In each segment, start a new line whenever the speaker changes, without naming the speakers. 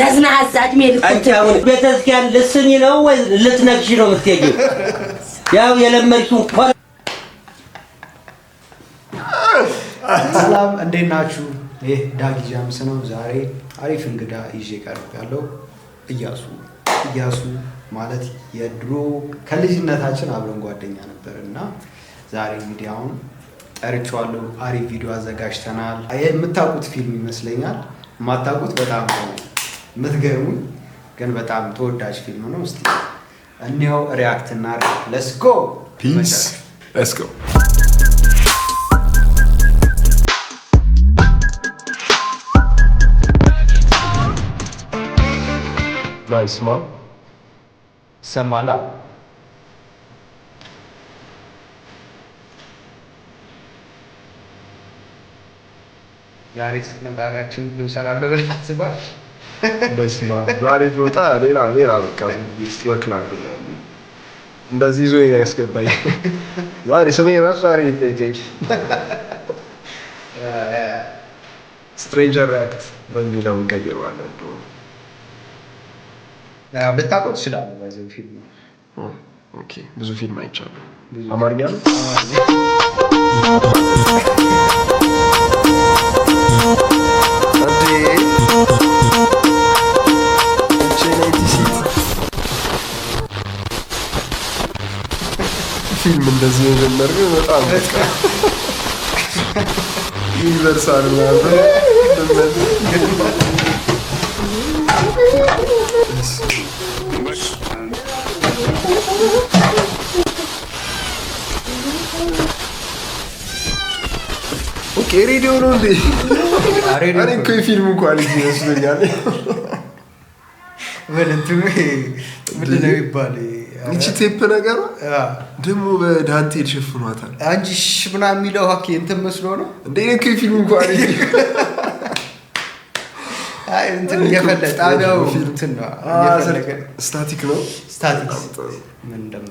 ነዝናዛ እድሜ ልኩ።
አንቺ አሁን ቤተክርስቲያን ልትስሚ ነው ወይ ልትነግሺ ነው የምትሄጂው? ያው የለመድሽው እኮ።
ሰላም፣ እንዴት ናችሁ? ይህ ዳጊ ጃምስ ነው። ዛሬ አሪፍ እንግዳ ይዤ ቀርቤያለሁ። እያሱ። እያሱ ማለት የድሮ ከልጅነታችን አብረን ጓደኛ ነበር እና ዛሬ እንግዲህ አሁን ጠርቼዋለሁ። አሪፍ ቪዲዮ አዘጋጅተናል። የምታውቁት ፊልም ይመስለኛል። የማታውቁት በጣም ነው የምትገርሙኝ፣ ግን በጣም ተወዳጅ ፊልም ነው። እስቲ እንየው፣ react እናድርግ። Let's go.
Peace. Let's go. Nice, man.
ይሰማላ?
ዛሬ ስትመጣ እንሰራለን ብለህ አስበሃል?
በስመ አብ፣ ዛሬ ብወጣ ሌላ ሌላ በቃ ይወክላል። እንደዚህ ይዞ ያስገባኝ ዛሬ ስሜ ራሱ ዛሬ ይጠይቀኝ። Stranger react በሚለው እንቀይረዋለን።
ብታውቀው ትችላለህ። በዚህ ፊልም።
Okay፣ ብዙ ፊልም አይቻለሁ። አማርኛ ነው። እንዴ፣ እቺ ናይቲ ሴት ፊልም እንደዚህ መጀመር ግን በጣም በቃ universal ምናምን። Okay፣ ሬዲዮ ነው እንዴ? እኔ እኮ የፊልም quality ይመስለኛል።
በል እንትኑ ምንድን ነው የሚባል?
ይቺ ቴፕ ነገሯ ደግሞ በዳንቴል ሸፍኗታል።
አንቺ ሽ ምናምን የሚለው okay እንትን መስሎ ነው።
እንደ እኔ እኮ የፊልም quality።
አይ፣ እንትን እየፈለገ ጣቢያው እንትን ነው እየፈለገ።
Static ነው።
ስታቲክስ ምን እንደም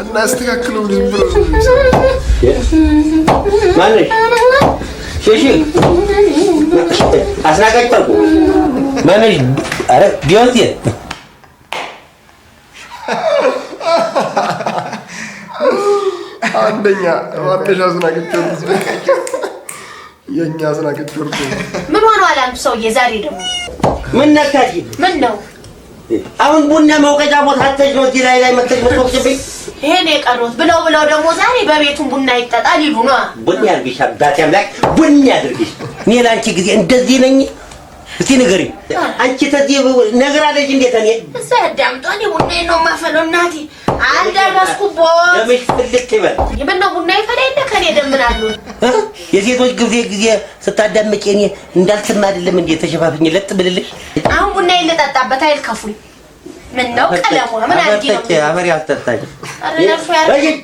እና አስተካክለው ዝም ብሎ።
ማነሽ? ሺሺ አስናቀች ወርቁ ማነሽ? ኧረ ቢዮንሴ።
አንደኛ ማነሽ አስናቀች ወርቁ፣ የእኛ አስናቀች ወርቁ።
ምን ሆነዋል አንቱ ሰውዬ? ዛሬ ደግሞ
ምን ነካሽ?
ምን ነው?
አሁን ቡና መውቀጫ ቦታ አተሽ ነው እዚህ ላይ ላይ መተሽ የምትወቅጭብኝ?
ይሄን የቀሩት ብለው ብለው ደግሞ ዛሬ በቤቱን ቡና ይጠጣል ይሉ ነው።
ቡና ያድርግሽ አባቴ አምላክ፣ ቡና ያድርግሽ። እኔ ለአንቺ ጊዜ እንደዚህ ነኝ? እስቲ ንገሪኝ። አንቺ ተዚህ ነግራለች እንዴት እኔ
እዛ ያዳምጧ። እኔ ቡናዬን ነው የማፈለው እናቴ። አልደረስኩቦት።
ደምሽ ፍልት ይበል።
ምነው ቡና ይፈላ የለ ከኔ ደም ምን አሉ?
እ? የሴቶች ጊዜ ጊዜ ስታዳምጪ እኔ እንዳልሰማ አይደለም እንዴ ተሸፋፍኝ ለጥ ብልልሽ?
አሁን ቡናዬን ልጠጣበት አይልከፉኝ። ምን ነው ቀለሟ ምን አድርጊ ነው?
አፈር አፈር ያስጠጣኝ።
ኧረ ለእርሶ ያድርግ።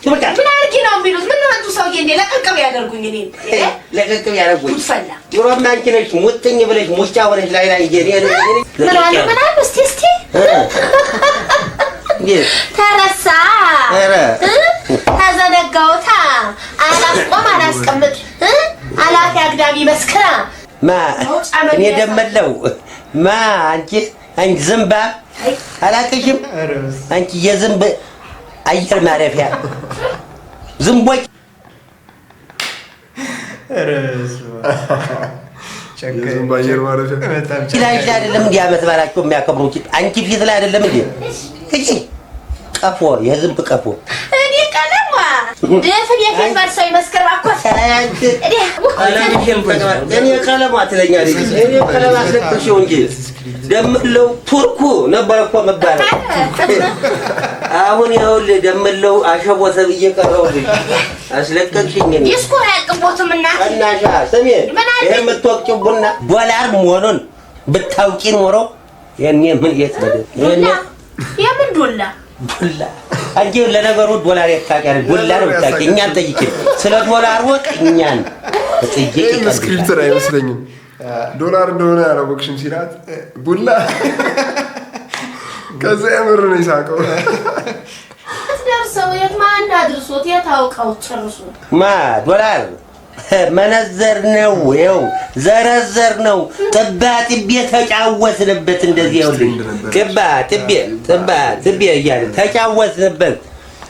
በቃ።
ምን አድርጊ ነው የሚሉት? ምን ነው አንቱ ሰውዬ እንዴ ለቀቅብ ያደርጉኝ እኔን?
ለቅቅብ ያደረጉኝ።
ጉድ ፈላ።
ድሮም አንቺ ነሽ ሙጥኝ ብለሽ ሙጫ ሆነሽ ላይ ላይ እኔ
ምን አሉ ምን አሉ? እስቲ እስቲ። ተረሳ።
ኧረ።
እ? ተዘነጋውታ። አላስቆም አላስቀምጥ እ? አላፊ አግዳሚ መስክራ።
ማ እኔ ደመለው ማ አንቺ አንቺ ዝንባ አላቅሽም። አንቺ የዝንብ አየር ማረፊያ ዝንቦች።
የዝንብ አየር ማረፊያ።
በጣም
ላይ ላይ አይደለም እንዲህ ዓመት በዓላቸው የሚያከብሩት አንቺ ፊት ላይ አይደለም እንዴ? እሺ ቀፎ፣ የዝንብ ቀፎ።
እኔ ቀለሟ ድፍን የፊት መልሰው ይመስክር እባክዎት።
አንቺ ቀለምሽን እኔ ቀለሟ ትለኛለች። እኔ ቀለም አስለቅሽው እንጂ ደምለው ቱርኩ ነበር እኮ መባለው። አሁን ይኸውልህ ደምለው አሸቦ ተብዬ ቀረሁልሽ። አስለቀቅሽኝ። እኔ
ዲስኩር አያልቅቦትም እናቴ።
ቀናሻ ስሚ፣
ምን አለ?
ይሄ የምትወቅጪው ቡና ዶላር መሆኑን ብታውቂ ኖሮ የኔ ምን የት
ዱላ? የምን ዱላ?
ዱላ። አንቺ ለነገሩ ዶላር የት ታውቂያለሽ? ዱላ ነው የምታውቂ። እኛን ጠይቂ። ስለ ዶላር ወቅ እኛን መጠየቅ
ይህም
ይቀልሻል።
Scripted አይመስለኝም። ዶላር እንደሆነ አላወቅሽም ሲላት ቡላ፣ ከዛ የምር ነው የሳቀው።
ደርሶ ሰው የት ማን አድርሶት የት አውቀው ጨርሱ
ማ ዶላር መነዘር ነው፣ ይኸው ዘረዘር ነው። ጥባ ጥቤ ተጫወትንበት። እንደዚህ ይኸውልህ ጥባ ጥቤ ጥባ ጥቤ እያለ ተጫወትንበት።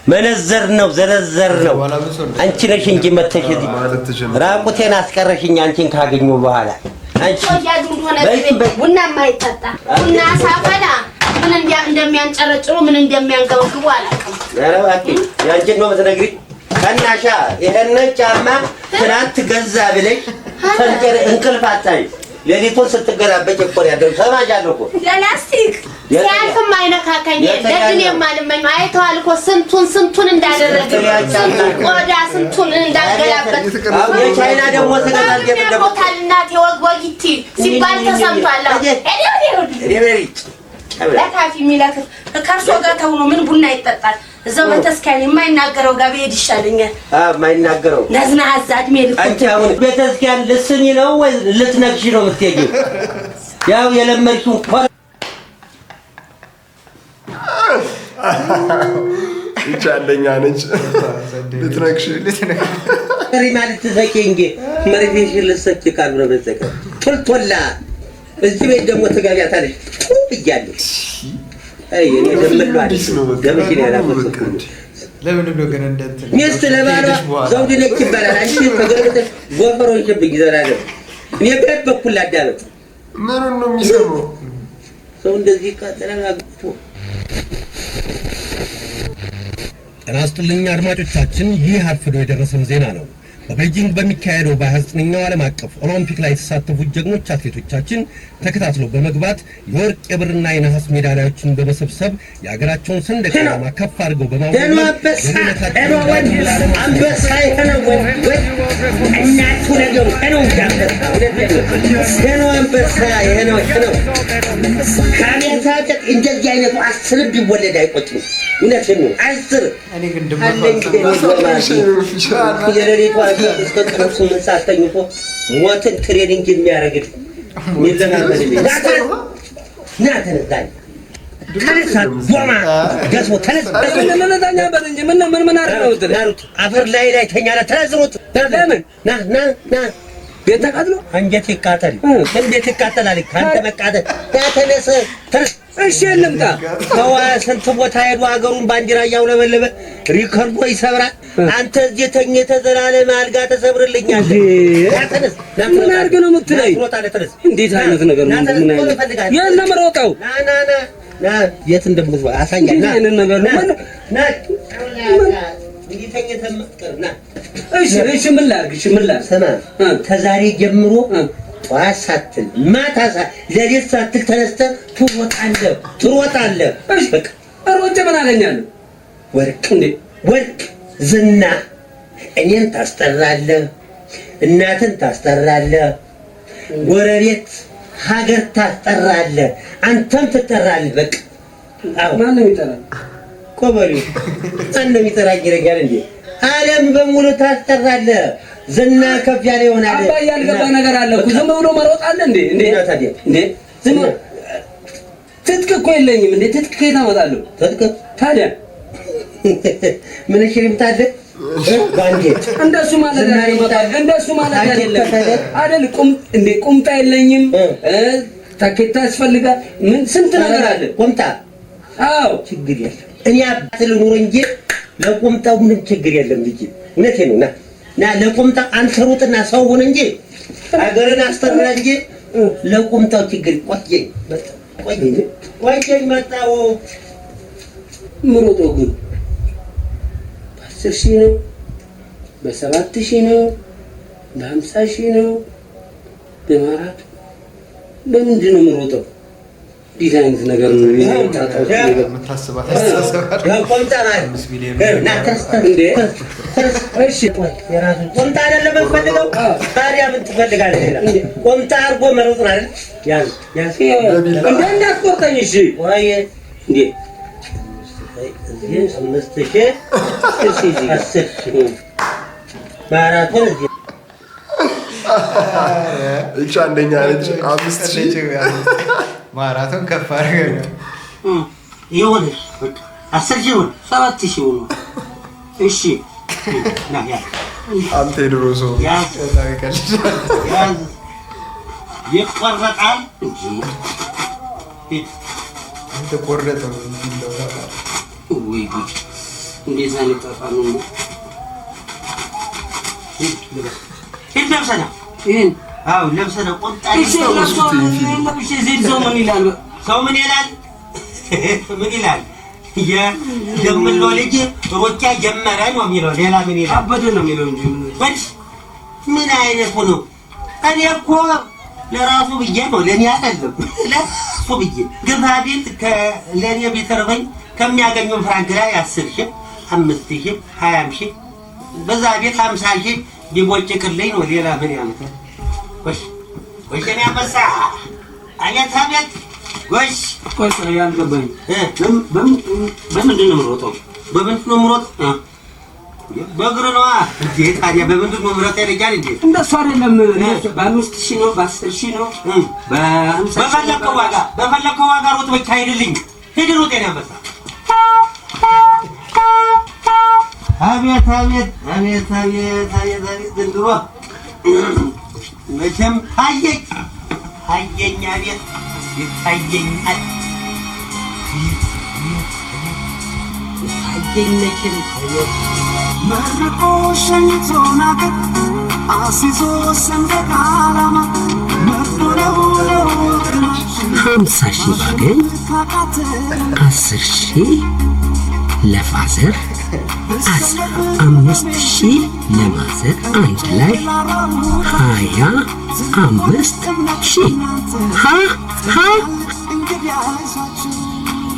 መነዘር ነው፣ ዘረዘር ነው። አንቺ ነሽ እንጂ መተሽ እዚህ ራቁቴን አስቀረሽኝ። አንቺን ካገኘሁ በኋላ አንቺ
ወያጁ እንደሆነ ቡና የማይጠጣ ቡና ሳፈላ ምን እንደሚያንጨረጭሩ ምን እንደሚያንገበግቡ አላውቅም።
ኧረ እባክሽ ያንቺን ነው የምትነግሪኝ። ከናሻ ይሄንን ጫማ ትናንት ገዛ ብለሽ ተንጨር እንቅልፍ አጣሽ። ሌሊቱን ስትገላበጭ እኮ ነው ያደረው። ሰማሻለሁ እኮ
ለላስቲክ ሲያልፍም አይነካካኝ። ለድን የማልመኝ አይተዋል እኮ ስንቱን ስንቱን እንዳደረገ ስንቱን ቆዳ ስንቱን እንዳገላበጥ።
የቻይና ደግሞ
ስገዛ እናቴ ወግ ወጊቲ ሲባል ተሰምቷል። ለካፊ የሚለክፍ ከእርሶ ጋር ተውኖ ምን ቡና ይጠጣል? እዛው ቤተክርስቲያን የማይናገረው ጋር ብሄድ ይሻለኛል።
የማይናገረው
ነዝናዛ እድሜ ልኩ።
አንቺ አሁን ቤተክርስቲያን ልትስሚ ነው ወይ ልትነግሺ ነው የምትሄጂው? ያው የለመድሽው እኮ
ይቺ አንደኛ ነች። ልትነግሺ
ሪማ ልትሰጪ እንጂ መርፌሽን ልትሰጪ ካልሆነ በስተቀር ቶልቶላ እዚህ ቤት ደግሞ ትገቢያታለሽ ብያለሁ። ሚስት ለባሏ ዘውድ ነች ይባላል። አንቺ ተገልብጠሽ ጎፈር ሆንሽብኝ ዘላለም። እኔ በየት በኩል ላዳመጥ?
ምኑን ነው የሚሰማው?
ሰው እንደዚህ ይቃጠላል አግብቶ።
ጤና ይስጥልኝ አድማጮቻችን፣ ይህ አርፍዶ የደረሰን ዜና ነው። በቤጂንግ በሚካሄደው በ29ኛው ዓለም አቀፍ ኦሎምፒክ ላይ የተሳተፉት ጀግኖች አትሌቶቻችን ተከታትለው በመግባት የወርቅ የብርና የነሐስ ሜዳሊያዎችን በመሰብሰብ የሀገራቸውን ሰንደቅ ዓላማ ከፍ አድርገው በማውለብለብ
አንበሳ የሆነ እናቱ ነገሩ ነው። አንበሳ የሆነ ነው። ከአሜሪካ እንደዚህ አይነቱ 10 ቢወለድ አይቆጭም። እውነቴን ነው። 10 የሌሊቱ እስከ ቀኑ 8 ሰዓት ተኝቶ ሞትን training የሚያደርግልኝ የሚለማመድልኝ ና ተነሳ ተነሳ ዶማ ገዝፎ ተነሳ አፈር ላይ ላይ ተኛና ተነስ ሩጥ። ለምን ና ና ና ቤት ተቃጥሎ አንጀት ይቃጠል። እንዴት ይቃጠላል? ከአንተ መቃጠል ና ተነስ ተነስ። እሺ ልምጣ። ተዋ ስንት ቦታ ሄዶ ሀገሩን ባንዲራ እያውለበለበ ሪከርዶ ይሰብራል። አንተ እዚህ ተኝተህ ዘላለም አልጋ ተሰብርልኛለህ። ና ተነስ።
ምን አድርገህ ነው የምትለኝ? እንዴት አይነት ነገር ነው? ምን አይነት የለም ሮጠው
ና ና ና ና የት እንደምትወጣ አሳያለሁ።
እንዴት አይነት ነገር ነው?
ና እንዲህ ተኝተህ የምትቀር ና።
እሺ እሺ ምን ላድርግ? እሺ ምን ላድርግ?
ስማ ከዛሬ ጀምሮ ጠዋት ሳትል ማታ ሌሊት ሳትል ተነስተህ ትሮጣለህ ትሮጣለህ።
እሺ
በቃ
ሮጬ ምን አገኛለሁ?
ወርቅ
እንዴ
ወርቅ፣ ዝና፣ እኔን ታስጠራለህ፣ እናትን ታስጠራለህ፣ ጎረቤት ሀገር ታስጠራለህ፣ አንተም ትጠራለህ። በቃ አዎ
ማነው የሚጠራኝ?
ቆበሬው ማነው የሚጠራኝ ይለኛል እንዴ? ዓለም በሙሉ ታስጠራለህ። ዝና ከፍ ያለ ይሆናል።
አባዬ ያልገባ ነገር አለ እኮ። ዝም ብሎ መሮጥ አለ እንዴ? እንዴ
እና ታዲያ
እንዴ ዝም ብሎ ትጥቅ እኮ የለኝም እንዴ። ትጥቅ ከየት አመጣለሁ?
ትጥቅ
ታዲያ
ምን ሽሪምታ አለ ባንዴት
እንደሱ ማለት አይደለም። እንደሱ ማለት አይደለም አይደል? ቁም እንዴ ቁምጣ የለኝም፣ ታኬታ ያስፈልጋል። ምን ስንት ነገር አለ።
ቁምጣ
አዎ
ችግር የለም። እኔ አባት ልኑር እንጂ ለቁምጣው ምንም ችግር የለም ልጄ። እውነቴን ነው። ና ና ለቁምጣ አንተ ሩጥና ሰው ሁን እንጂ ሀገርን አስጠራ እንጂ ለቁምጣው ችግር ቆየኝ ቆየኝ ቆየኝ መጣሁ።
ምሮጠው ግን በ10 ሺህ ነው፣ በ7 ሺህ ነው፣ በ50 ሺህ ነው፣ በማራቶን በምንድን ነው የምሮጠው? እንዴት አይነት ነገር ነው?
የምታስባት አስተሳሰብ
ቁምጣ ማለት ና ተነስ
እንዴ
ተነስ።
እሺ
የራሱን ቁምጣ አይደለም የምትፈልገው? ታዲያ ምን ትፈልጋለህ? ሌላ ቁምጣ አድርጎ መሮጥ ነው አይደል? ያዝ ያዝ
እንዴ እንዳትቆርጠኝ። እሺ
ወይ እንዴ እዚህ 5,000 10,000 ማራቶን እዚህ
ይቺ አንደኛ ነች። 5,000
ማራቶን ከፍ አድርገህ ነው።
ይኸውልህ በቃ
10,000 ይሁን፣ 7,000 ይሁን። እሺ ና ያዝ፣
አንተ የድሮ ሰው።
ያዝ፣
በጣም ይቀልዳል።
ያዝ። ይቆረጣል እንጂ ሂድ።
የተቆረጠው ቢላው ታውቃለህ።
ወይ ጉድ! እንዴት አይነት ጣጣ ነው! ሂድ ልበስ፣ ሂድ ለብሰህ ና። ይሄን አዎ ለብሰህ ና። ቁምጣ
እሺ፣ ለብሶ
ሰው ምን ይላል? ሰው ምን ይላል? ምን ይላል? የደምሎ ልጅ ሩጫ ጀመረ ነው የሚለው። ሌላ ምን ይላል? አበደ ነው የሚለው እንጂ ወድ ምን አይነቱ ነው? እኔ እኮ ለራሱ ብዬ ነው፣ ለእኔ አይደለም። ለራሱ ብዬ ግፋ ቢል ለእኔ ቢተርፈኝ ከሚያገኙን ፍራንክ ላይ 10,000፣ 5,000፣ 20,000፣ በዛ ቤት 50,000 ቢቦጭቅልኝ ነው። ሌላ ምን ያመጣል? ጎሽ ጎሽ፣ የኔ አንበሳ፣ አቤት አቤት፣ ጎሽ።
ቆይ ቆይ፣ ያልገባኝ በምንድን ነው የምሮጠው?
በምንድን ነው የምሮጠው? በእግር ነዋ። እንዴ ታዲያ በምንድን ነው የምሮጠው ይለኛል እንዴ?
እንደሱ አይደለም። በ5,000 ነው፣ በ10,000 ነው፣ በ50,000?
በፈለከው ዋጋ፣ በፈለከው ዋጋ ሩጥ ብቻ። ሂድልኝ፣ ሂድ ሩጥ የኔ አንበሳ። አቤት አቤት አቤት አቤት አቤት አቤት፣ ዘንድሮ መቼም ታየኝ ታየኝ፣ አቤት ይታየኛል፣ ይታየኝ መቼም አቤት።
መርቆ ሸኝቶ ናገር አስይዞ ሰንደቅ ዓላማ መርዶ ነው ለወገናችን።
50,000 ባገኝ 10,000 ለ father፣ 15,000 ለ mother፣ አንድ ላይ 25,000። ሀ ሀ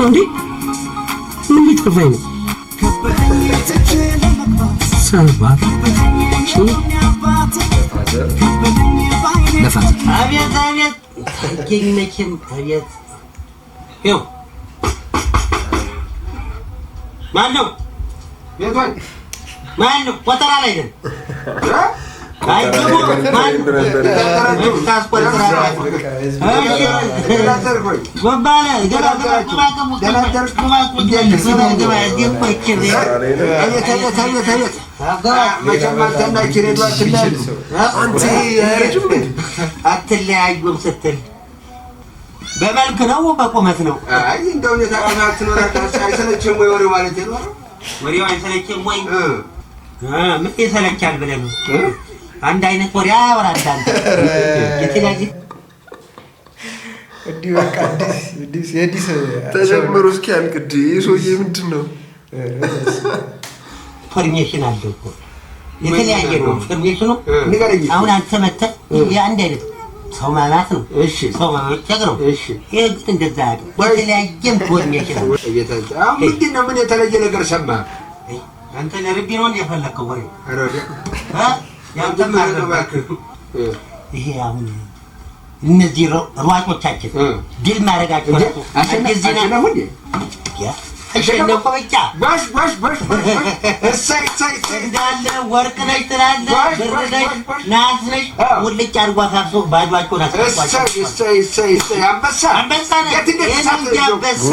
እንዴ ምን ሊጠፋኝ ነው? 7,000 ለ father።
አቤት አቤት ታየኝ መቼም አቤት። ይኸው ማን ነው? ማን ነው? ቆጠራ ላይ ነን። አይ ግቡ። ማን ታስቆጥራለህ? ጎባለ ግባ ግባ ግባ ግባ ግባ ግባ ግባ እዚህ እኮ ይቺ
አቤት አቤት አቤት አቤት! መቼም አንተና ኪሬዱ አትለያዩ።
አንተ አያረጅም እንዴ?
አትለያዩም ስትል በመልክ ነው በቁመት ነው?
አይ እንደ ሁኔታ ቀናት ትኖራለህ። አይሰለችም ወይ ወሬው ማለት ነው?
ወሬው አይሰለችም ወይ? ምን ይሰለቻል ብለህ ነው? አንድ አይነት ወሬ አያወራ እንዳንተ የተለያየ
እንዲህ በቃ አዲስ አዲስ የአዲስ
ተጀምሮ እስኪያልቅ እንዴ ይህ ሰውዬ ምንድን ነው?
Information አለ እኮ፣ የተለያየ ነው information ኑ።
ንገረኝ።
አሁን አንተ መተህ የአንድ አይነት ሰው ማማት ነው፣ ሰው ማመጨቅ ነው። ይሄ ግን እንደዛ አይደለም። የተለያየ information አለ።
አሁን ምንድን ነው? ምን የተለየ ነገር ሰማህ?
አንተ ለርቢ ነው እንደ የፈለከው ወሬ?
ኧረ ወዲያ።
እ? ያንተም
ምንድን ነው
አልገባህም።
እባክህ?
ይሄ አሁን እነዚህ ሯጮቻችን ድል ማድረጋቸው
እንዴ?
ራሱ አዲስ ዜና።
አሸነፉ እንዴ?
ያ አሸነፉ ብቻ።
ጎሽ ጎሽ ጎሽ ጎሽ ጎሽ! እሰይ እሰይ እሰይ!
እንዳለ ወርቅ ነች ትላለህ፣
ጎሽ፣
ብር
ጎሽ፣
ነች፣
ጎሽ፣ ጎሽ።
ናስ ነች። ሙልጭ አድርጎ አሳፍሶ ባዷቸውን አስቀርቷቸው።
እሰይ እሰይ እሰይ እሰይ! አንበሳ
አንበሳ ነህ።
የት እንዴት
የት
እሳት
እንጂ አንበሳ።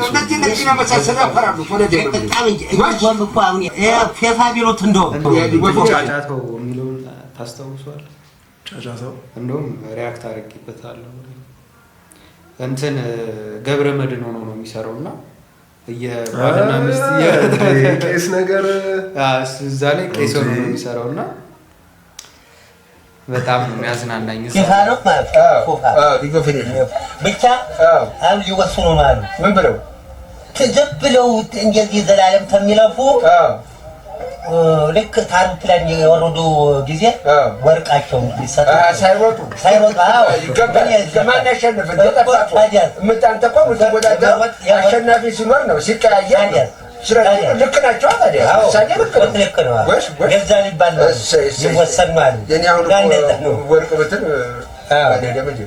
እነዚህ እነዚህን የመሳሰሉ ያፈራሉ እኮ እውነቴን ነው።
በጣም እንጂ እንደውም እኮ አሁን ፌፋ ቢሉት እንደውም
ጫጫታው የሚለውን ታስታውሷል?
ጫጫታው።
እንደውም react አድርጌበታለሁ። እንትን ገብረ መድን ሆኖ ነው የሚሰራው እና የባልና ሚስት
ቄስ ነገር።
እሱ እዛ ላይ ቄስ ሆኖ ነው የሚሰራው እና በጣም ነው የሚያዝናናኝ። እዛ
ፊፋ ነው ማለት ፊፋ ብቻ አሁን ሊወስኑ ነው አሉ።
ምን ብለው?
ዝም ብለው እንደዚህ ዘላለም ከሚለፉ ልክ ከአውሮፕላን የወረዱ ጊዜ ወርቃቸውን ሊሰጡ
ሳይሮጡ
ሳይሮጡ፣ አዎ።
ይገባል። ማን ያሸንፍ? እንደ ጠፋ እኮ። አንተ እኮ የምትወዳደረው አሸናፊ ሲኖር ነው፣ ሲቀያየር ነው። ስለዚህ ልክ ናቸው ታዲያ። ውሳኔ ልክ ነው።
ልክ ነው።
ጎሽ ጎሽ።
ገዛ ሊባል ነው
እሰይ እሰይ።
ሊወሰን ነው አሉ።
የኔ አሁን
እና እንደዛ ነው።
እኮ ወርቅ ብትል አይደለም እንዴ?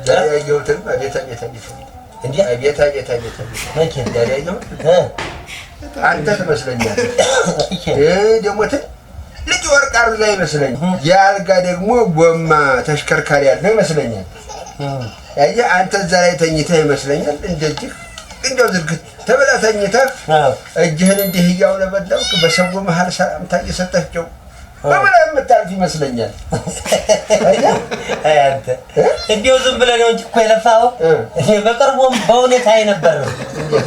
ዛሬ ያየሁትን አቤት አቤት አቤት!
እንዴ?
አቤት አቤት አቤት አቤት!
መቼ?
ዛሬ ያየሁት አንተ ትመስለኛለህ። ይህ ደግሞ ትልቅ ወርቅ አልጋ ይመስለኛል። የአልጋ ደግሞ ጎማ ተሽከርካሪ ያለው ይመስለኛል። ያየህ አንተ እዛ ላይ ተኝተህ ይመስለኛል። እንደዚህ እንደው ዝርግት ተብለህ ተኝተህ እጅህን እንዲህ እያውለበለብክ በሰው መሀል ሰላምታ እየሰጠቸው በምን የምታልፍ ይመስለኛል።
አይ አንተ እንዲያው ዝም ብለህ ነው እንጂ እኮ የለፋኸው። እኔ በቅርቡም በእውነት አይ ነበር ነው፣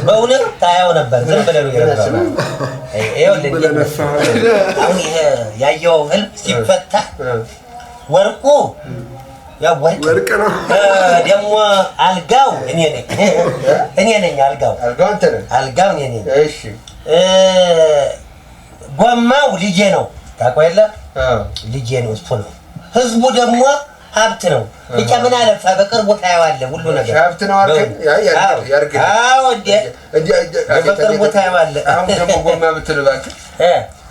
በእውነት ታየው ነበር። ዝም ብለህ ነው የለፋኸው። ይኸውልህ እንዴት መሰለህ፣ አሁን ይሄ ያየኸው ህልም ሲፈታ ወርቁ ያው ወርቅ
ነው።
ደግሞ አልጋው እኔ ነኝ፣ እኔ ነኝ አልጋው።
አልጋው አንተ ነህ።
አልጋው እኔ ነኝ።
እሺ።
ጎማው ልጄ ነው፣ ታውቀው የለ፣ ልጄ ነው፣ እሱ ነው። ህዝቡ ደግሞ ሀብት ነው። ብቻ ምን አለፋ በቅርቡ ታየዋለህ ሁሉ ነገር።
ሀብት ነው አልከኝ። አይ ያርግልህ።
አዎ እንዴ፣ በቅርቡ ታየዋለህ።
አሁን ደግሞ ጎማ ብትል እባክህ፣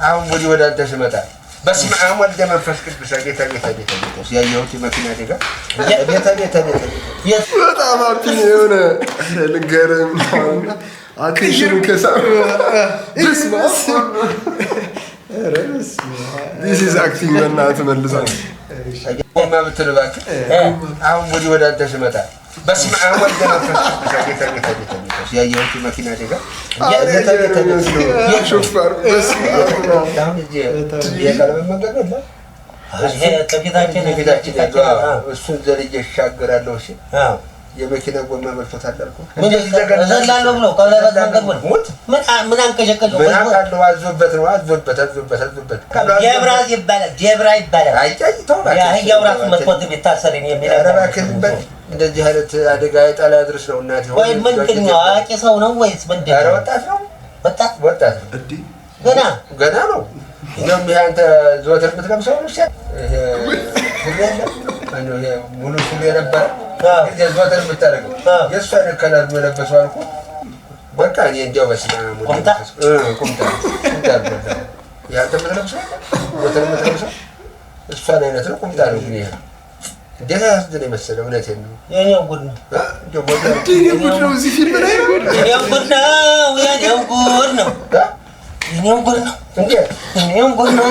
አሁን ወዲህ ወደ አንተ ስመጣ በስመ አብ ወልደ መንፈስ ቅዱስ ጌታ ጌታ ጌታ ጌታ ያየሁት የመኪና አደጋ ጌታ ጌታ ጌታ።
በጣም happy የሆነ ልንገርህ ምናምን attention ከሳ በስመ አብ፣ this is acting። በእናትህ መልሳለሁ።
ጎማ ብትል እባክህ፣ አሁን ወዲህ ወደ አንተ ስመጣ በስመ አብ ወልደ መንፈስ ቅዱስ ጌታ ጌታ ጌታ ጌታ ያየሁት የመኪና አደጋ ጌታ ጌታ ጌታ።
ሾፌር በስመ አብ።
አሁን እዚህ የቀለበት መንገድ የለም።
ይሄ ከፊታችን
ከፊታችን ያለው እሱን ዘልዬ እሻገራለሁ ሲል የመኪና ጎማ በልቶታል አልኩህ።
ምን እዘላለሁ ብሎ ቀለበት መንገድ ብሎ ምን ምን አንቀዠቀዠው?
ምን አውቃለሁ። አዞበት ነው፣ አዞበት አዞበት አዞበት።
ጀብራ ይባላል፣ ጀብራ ይባላል።
አይ ተው እባክህ።
የአህያው ራሱ መጥቶት ቢታሰር እኔ የሚል
ኧረ እባክህ ዝም በል። እንደዚህ አይነት አደጋ የጣለ ያድርስ ነው እናቴ።
ወይ ምንድን ነው፣ አዋቂ ሰው ነው ወይስ ምንድን
ኧረ
ነው?
ወጣት ነው።
ወጣት
ወጣት ነው።
ገና
ገና ነው። እንደውም ይሄ አንተ ዘወትር የምትለብሰው ነው ሲያ ይሄ ሱሪ የለም፣ ማነው ይሄ ሙሉ ሱሪ የነበረ ጊዜ ዘወትር የምታደርገው የእሱ አይነት color ነው የለበሰው አልኩህ። በቃ እኔ እንዲያው በስመ አብ ወወልድ
ቁምጣ?
ወመንፈስ ቅዱስ። ቁምጣ ቁምጣ አልበላም። ይሄ አንተ የምትለብሰው የለም ዘወትር የምትለብሰው እሷን አይነት ነው። ቁምጣ ነው ግን ይሄ እንዴት ያሳዝነኝ መሰለህ። እውነቴን ነው።
የእኔው ጉድ ነው።
እንደው ወደ
የኔ ጉድ ነው እዚህ ፊልም ላይ።
የእኔው ጉድ ነው። የእኔው ጉድ ነው። የእኔው ጉድ ነው።
እንዴት
የእኔው ጉድ ነው።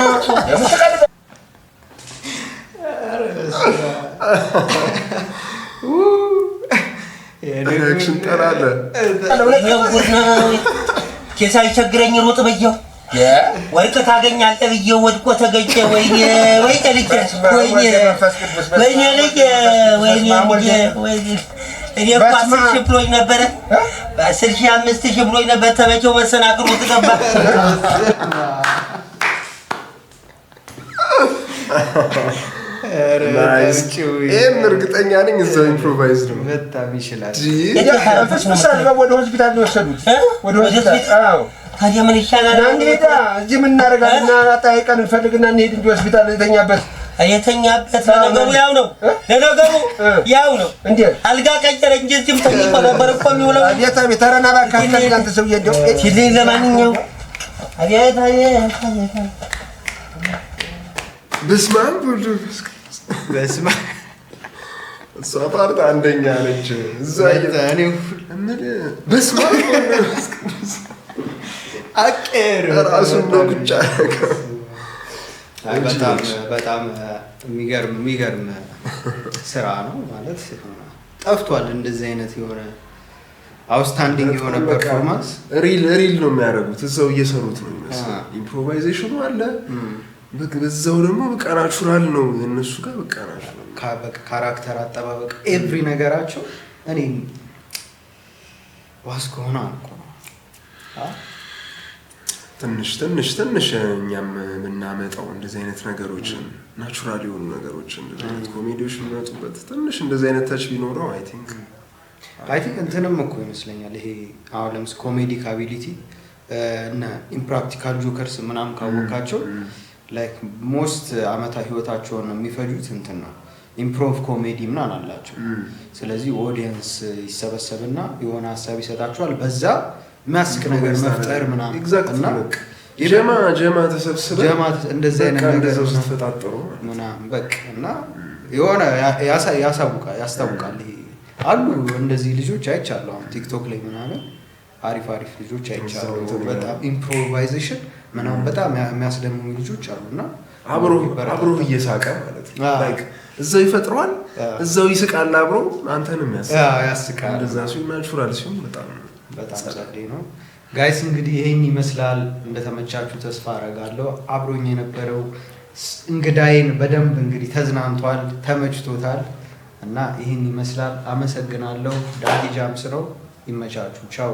የምትቀልድ
Reaction ጠራለ።
የእኔው ጉድ ነው። ኬሳ ይቸግረኝ ሩጥ ብየው ወርቅ ታገኛለህ ብዬው ወድቆ ተገኘ። ወይኔ ወይኔ ልጄ፣ ወይኔ ወይኔ ልጄ፣ ወይኔ ልጄ፣ ወይኔ። እኔ እኮ 10,000 ብሎኝ ነበረ፣ በ10,000 5,000 ብሎኝ ነበር። ተመቸው መሰናክል ውስጥ ገባ።
Nice። ይሄም እርግጠኛ ነኝ እዛው improvise ነው።
በጣም ይችላል።
ፍስፍስ አድርገው ወደ ሆስፒታል ነው የወሰዱት። ወደ ሆስፒታል አዎ።
ታዲያ ምን ይሻላል?
ና እንሂዳ፣ እዚህ ምን እናደርጋለን? እና ጠይቀን እንፈልግና እንሂድ እንጂ ሆስፒታል የተኛበት
የተኛበት ለነገሩ ያው ነው። ለነገሩ ያው ነው።
እንዴት
አልጋ ቀየረ እንጂ እዚህም ተኝቶ ነበር እኮ የሚውለው።
አቤት አቤት! ኧረ ና እባክህ አትቀልድ አንተ ሰውዬ እንደው።
ሲልኝ ለማንኛውም አቤት አቤት አቤት።
በስመ አብ ወወልድ ወመንፈስ ቅዱስ።
በስመ አብ።
እሷ part አንደኛ ነች። እዛ እምልህ በስመ አብ ወወልድ ወመንፈስ ቅዱስ
አቄር
ራሱን ነው ቁጭ ያደረገው።
አይ በጣም በጣም የሚገርም የሚገርም ስራ ነው። ማለት ጠፍቷል እንደዚህ አይነት የሆነ outstanding የሆነ performance።
Real real ነው የሚያደርጉት፣ እዛው እየሰሩት ነው የሚመስለው። Improvisation ኑ አለ፣ በቃ በዛው ደግሞ በቃ natural ነው እነሱ ጋር፣ በቃ natural።
በቃ character አጠባበቅ every ነገራቸው እኔ ዋስ ከሆነ አልኩ ነው።
ትንሽ ትንሽ ትንሽ እኛም ብናመጣው እንደዚህ አይነት ነገሮችን፣ natural የሆኑ ነገሮችን፣ እንደዚህ አይነት ኮሜዲዎች ቢመጡበት፣ ትንሽ እንደዚህ አይነት touch ቢኖረው I think።
I think እንትንም እኮ ይመስለኛል ይሄ አሁን ለምሳሌ comedic ability እነ Impractical Jokers ምናምን ካወቃቸው like most አመታ ህይወታቸውን የሚፈጁት እንትን ነው፣ improv comedy ምናምን አላቸው። ስለዚህ audience ይሰበሰብና የሆነ ሀሳብ ይሰጣቸዋል፣ በዛ የሚያስቅ ነገር መፍጠር ምናምን። እና
ጀማ ጀማ ተሰብስበ
ጀማ እንደዚህ አይነት
በቃ
ነገር
እንደዛው
ምናምን
ስትፈጣጠሩ
ምናምን በቃ እና የሆነ ያሳውቃል፣ ያስታውቃል። ይሄ አሉ እንደዚህ ልጆች አይቻለሁ። አሁን ቲክቶክ ላይ ምናምን አሪፍ አሪፍ ልጆች አይቻለሁ።
እንትን ይላል።
በጣም improvisation ምናምን በጣም የሚያስደምሙ ልጆች አሉ እና
አብሮ አብሮ እየሳቀ ማለት ነው። Like እዛው ይፈጥረዋል፣ እዛው ይስቃል አብሮ፣ አንተንም ያስቃል።
ያስቃል።
እንደዛ ሲሆን natural ሲሆን በጣም
በጣም ጸዴ ነው guys። እንግዲህ ይሄን ይመስላል። እንደተመቻችሁ ተስፋ አረጋለሁ። አብሮኝ የነበረው እንግዳዬን በደንብ እንግዲህ ተዝናንቷል፣ ተመችቶታል እና ይህን ይመስላል። አመሰግናለሁ። ዳጊ ጃምስ ነው። ይመቻችሁ። ቻው።